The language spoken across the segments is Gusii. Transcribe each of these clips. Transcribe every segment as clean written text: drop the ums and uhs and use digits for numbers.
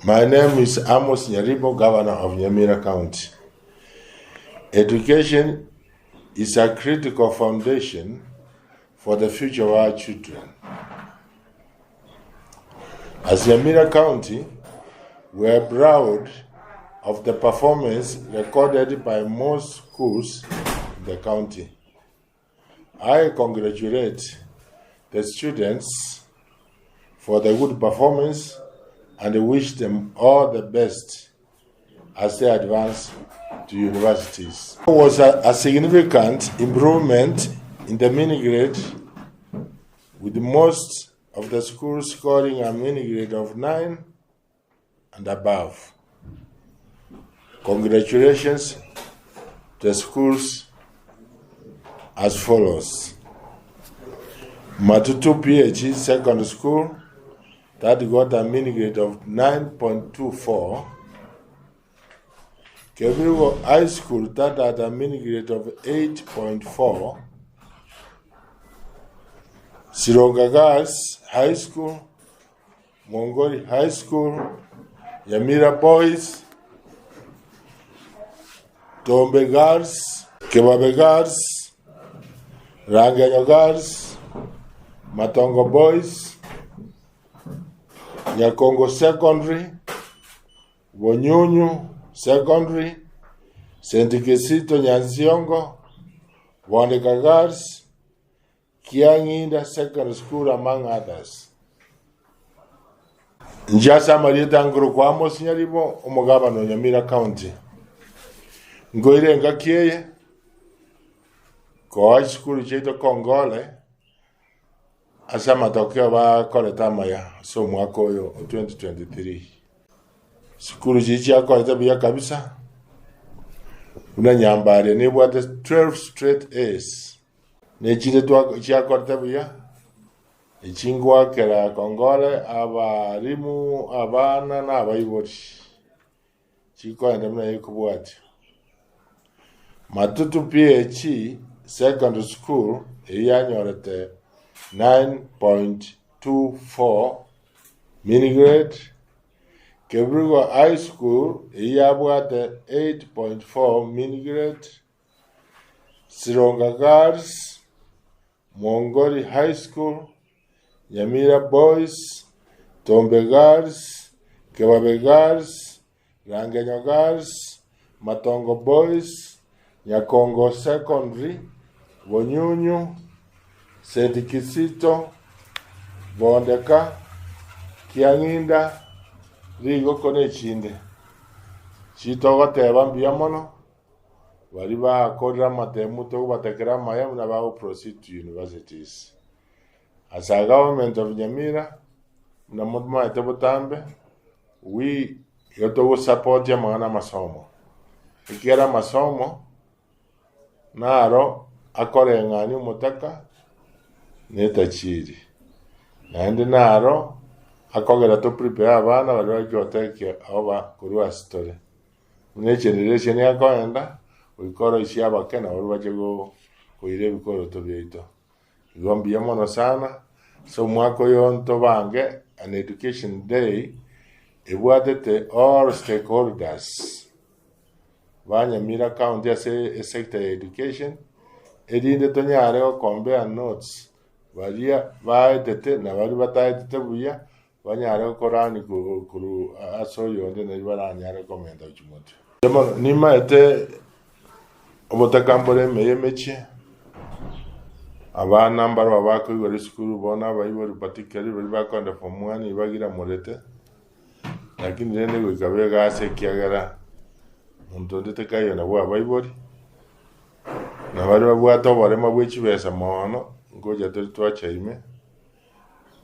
My name is Amos Nyaribo, Governor of Nyamira County. Education is a critical foundation for the future of our children. As Nyamira County, we are proud of the performance recorded by most schools in the county. I congratulate the students for the good performance and wish them all the best as they advance to universities. There was a, a significant improvement in the mean grade, with most of the schools scoring a mean grade of 9 and above. Congratulations to the schools as follows. Matutu PH Secondary School that got a mean grade of 9.24. Kebirigo High School that had a mean grade of 8.4. Sironga Girls High School, Mongori High School, Nyamira Boys, Tombe Girls, Kebabe Girls, Rangenyo Girls, Matongo Boys, Nyakongo Secondary, Bonyunyu Secondary, St. Kisito Nyansiongo, Bondeka Girls, Kiang'inda Secondary School among others. Inche ase amarieta nkorokwa Amos Nyaribo, omogabana o Nyamira County. Nkoira engaki eye koa chisukuru chiaito kongole ase amatokeo bakorete amaya ase omwaka oyo o 2023. Chisukuru chiria chiakorete buya kabisa buna Nyambaria nebwate 12 straight A's. Ne chinde chiakorete buya, echi ngoakera kongore abarimu, abana na abaibori, chikoenda buna ekobwatia. Matutu PH Secondary School eyio yanyorete 9.24 mean grade, Kebirigo High School eyio yabwate 8.4 mean grade, Sironga Girls, Mwongori High School, Nyamira Boys, Tombe Girls, Kebabe Girls, Rangenyo Girls, Matongo Boys, Nyakongo Secondary, Bonyunyu, St. Kisito, Bondeka, Kiang'inda, Rigoko na echinde. Chitogoteba mbuya mono. Baria bakorire amatemu togobatakera amaya buna bago proceed to universities. As a government of Nyamira, buna momaete botambe, we igo togosupport amang'ana amasomo. Ekiagera amasomo naro akoreng'ania omotaka na etachiri. Naende naro akogera to prepare abana baria bagochia gotekia oba korwa ase tore. Buna egeneration akoenda, goika oroisie abake nabarabwo bache koira ebikoroto biaito. Igo mbuya mono sana, ase omwaka oyo ntobange an education day ebwatete all stakeholders ba Nyamira county ase esector ya education, erinde tonyare go compare notes baria baetete na baria bataetete buya, Banyare gokorania korwa ase oyonde nario baranyare komenta gochia motwe. Bono nimaete obotaka mbore ime y'emechie, abana mbarabwo bakoigora esukuru bono abaibori particularly baria bakoenda form one bagiramorete, lakini rende goika begase ekiagera monto onde takaiyo nabwo abaibori, na baria babwate oborema bwe chibesa mono, ngocha tore twacha ime.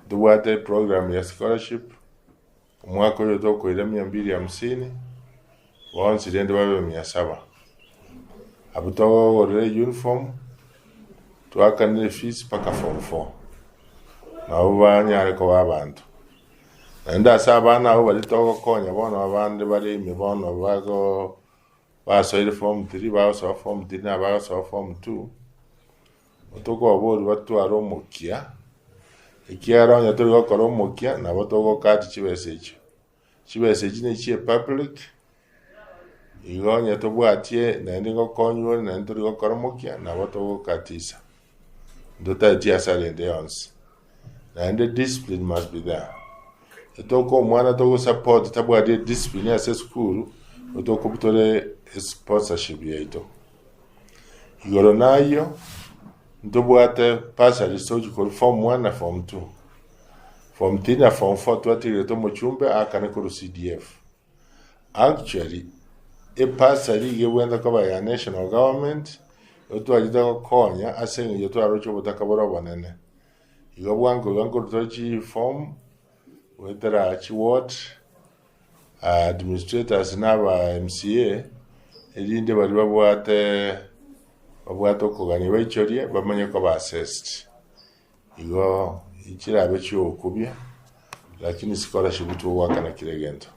Ntobwate eprogram ya scholarship, omwaka oyo tokoira mia mbili hamsini, bonsi rende babe mia saba. Abwo togogorera euniform, twakanire efees mpaka form four, nabo banyare koba abanto. Naende ase abana abwo baria togokonya bono abande bare ime bono bago basoire form three, bagosoa form three na abagosoa form two, Tokobaboria batware omokia, ekiagera onye tori gokora omokia nabo togokati chibesa echio. Chibesa echi ne chie public, igo onye tobwatie naende ngokonywa ore naende tori gokora omokia, nabo togokatisa. Ntotaeti hasara ende yonsi. Naende discipline must be there. Etoka omwana togosupport tabwati ediscipline ase esukuru, otokobutore esponsorship yaito. Igoro nayio, ntobwate bursaries togochia korwa form one na form two. Form three na form four twatigerete omochumbe aakane korwa CDF. Actually, ebursary iga ebwenerete koba ya national government, otwarete gokonya ase eng'encho twaroche obotaka bore obonene. Igo bwango iga nkorwa tore chiform, goetera chiward, administrators na aba MCA, erinde baria babwate babwate okogania baichorie bamanye koba assessed. Igo chirabe chiogokubia, lakini scholarship tigogoakana kera egento.